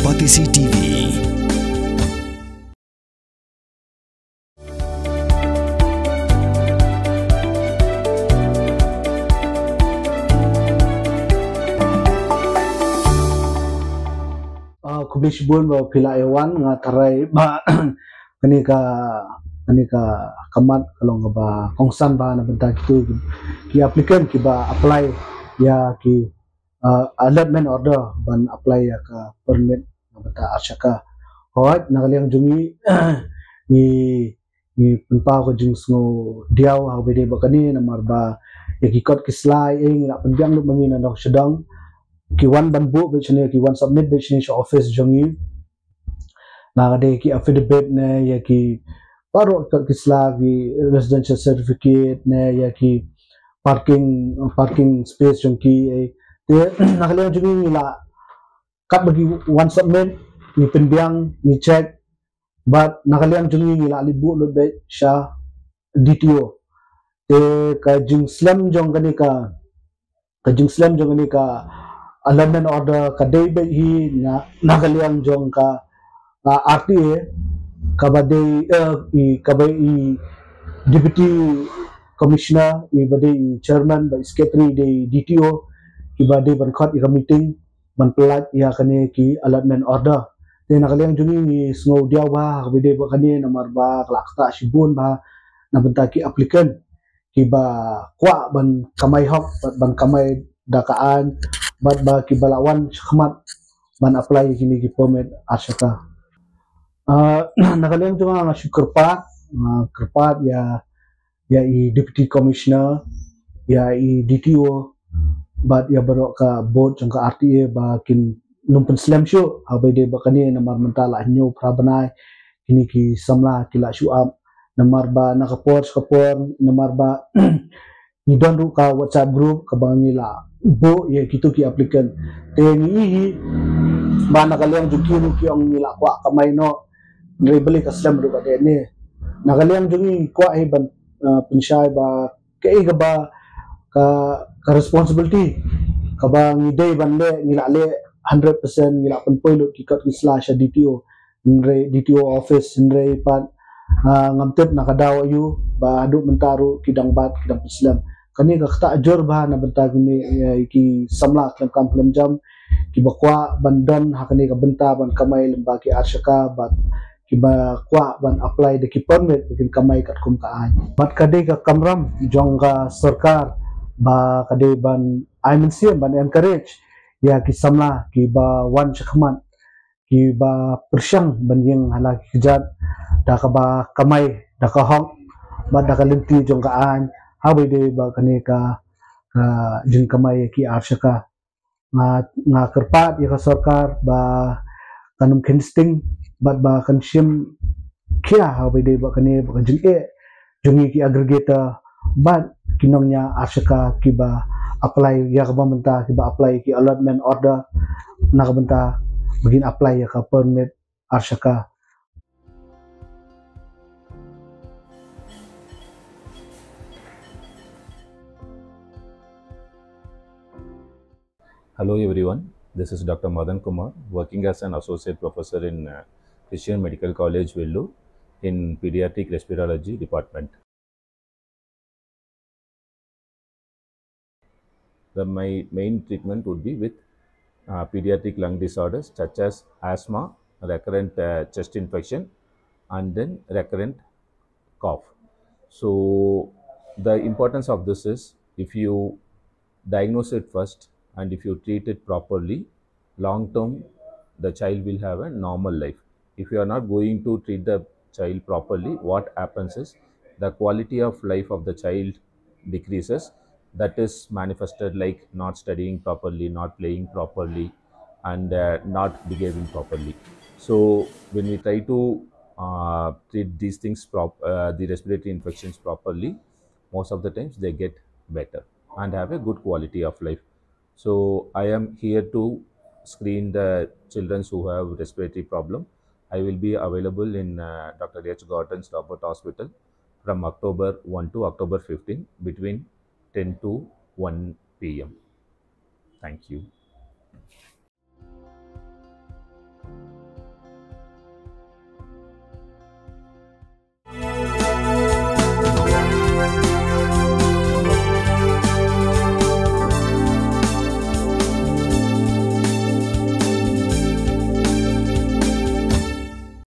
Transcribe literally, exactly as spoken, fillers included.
Batesi T V. Ah, khublei shibun ba phi la ïa wan. Nga tharai ba kane ka, kane ka khmat ka long kaba kongsan bha na bynta kito ki, ki applicant kiba apply ïa ki, ah, allotment order ban apply ïa ka permit na bynta Arshaka. Hooid, na ka liang jong ngi, ngi, ngi pynpaw ka jingsngewdiaw ha kaba ïadei bad kane, namar ba ïa ki kot ki sla, eh, ngi la pynbiang lut ma ngi na Nongshadong. Ki wan ban buh beit shane, ki wan submit beit shane sha office jong ngi. Na ka dei ki affidavit ne ïa ki baroh ki kot ki sla, ki residential certificate ne ïa ki parking, parking space jong ki, eh. Te na ka liang jong ngi ngi la, katba ki wan submit, ngi pynbiang, ngi check, bad na ka liang jong ngi ngi la leit buh lut beit sha D T O. Te ka jingslem jong kane ka, ka jingslem jong kane ka allotment order ka dei beit hi na, na ka liang jong ka, ah, R T A, kaba dei, eh, i, kaba i Deputy Commissioner, iba dei i Chairman bad i Secretary dei D T O, kiba dei ban khot ïa ka meeting ban pyllait ïa kane ki allotment order. Te na ka liang jong ngi ngi sngewdiaw bha ha kaba ïadei bad kane, namar ba ka la ktah shibun bha na bynta ki applicant kiba kwah ban kamai hok bad ban kamai da ka aiñ, bad ba kiba la wan shakhmat ban apply ïa kine ki permit Arshaka. Ah, na ka liang jong nga nga shu kyrpad, nga kyrpad ïa, ïa i Deputy Commissioner, ïa i D T O, bad ïa baroh ka board jong ka R T A ba kin nym pynslem shuh ha kaba ïadei bad kane, namar mynta la hynñiew phra bnai kine ki samla ki la shu ap, namar ba na ka por sha ka por, namar ba ngi don ruh ka WhatsApp group kaba ngi la buh ïa kito ki applicant. Te ngi ïohi ba na ka liang jong ki ruh ki ong ngi la kwah kamai noh, hynrei balei ka slem ruh ka dei ne. Na ka liang jong ngi ngi kwah hi ban, ah, pynshai ba kaei kaba ka, ka responsibility kaba ngi dei ban leh, ngi la leh hundred percent, ngi la pynpoi lut ki kot ki sla sha D T O, hynrei D T O office, hynrei pat, ah, ngam tip na ka daw aïu ba haduh mynta ruh ki dang bat, ki dang pynslem. Kane ka ktah jur bha na bynta kine, eh, ki samla khlem kam khlem jam kiba kwah ban don ha kane ka bynta ban kamai lyngba ki Arshaka, bad kiba kwah ban apply da ki permit ba kin kamai katkum ka aiñ. Bad ka dei ka kamram jong ka sorkar ba ka dei ban ai mynsiem, ban encourage ïa ki samla kiba wan shakhmat, kiba pyrshang ban ïeng ha la ki kjat da kaba kamai da ka hok bad da ka lynti jong ka aiñ ha kaba ïadei bad kane ka, ka jingkamai ïa ki Arshaka. Nga, nga kyrpad ïa ka sorkar ba kan ym kheiñ sting bad ba kan shim khia ha kaba ïadei bad kane, bad ka jingeh jong ngi ki aggregator bad ki nongñiah Arshaka kiba apply ïa kaba mynta, kiba apply ki allotment order na ka bynta ba kin apply ïa ka permit Arshaka. Hello everyone, this is Doctor Madan Kumar, working as an associate professor in, uh, Christian Medical College, Vellore, in pediatric respirology department. The, my main treatment would be with, uh, pediatric lung disorders such as asthma, recurrent, uh, chest infection, and then recurrent cough. So the importance of this is, if you diagnose it first and if you treat it properly, long term, the child will have a normal life. If you are not going to treat the child properly, what happens is the quality of life of the child decreases. That is manifested like not studying properly, not playing properly, and, uh, not behaving properly. So when we try to, uh, treat these things prop-, uh, the respiratory infections properly, most of the times they get better and have a good quality of life. So I am here to screen the children who have respiratory problem. I will be available in, uh, Doctor H Gordon's Robert Hospital from October one to October fifteen between ten to one P M. Thank you.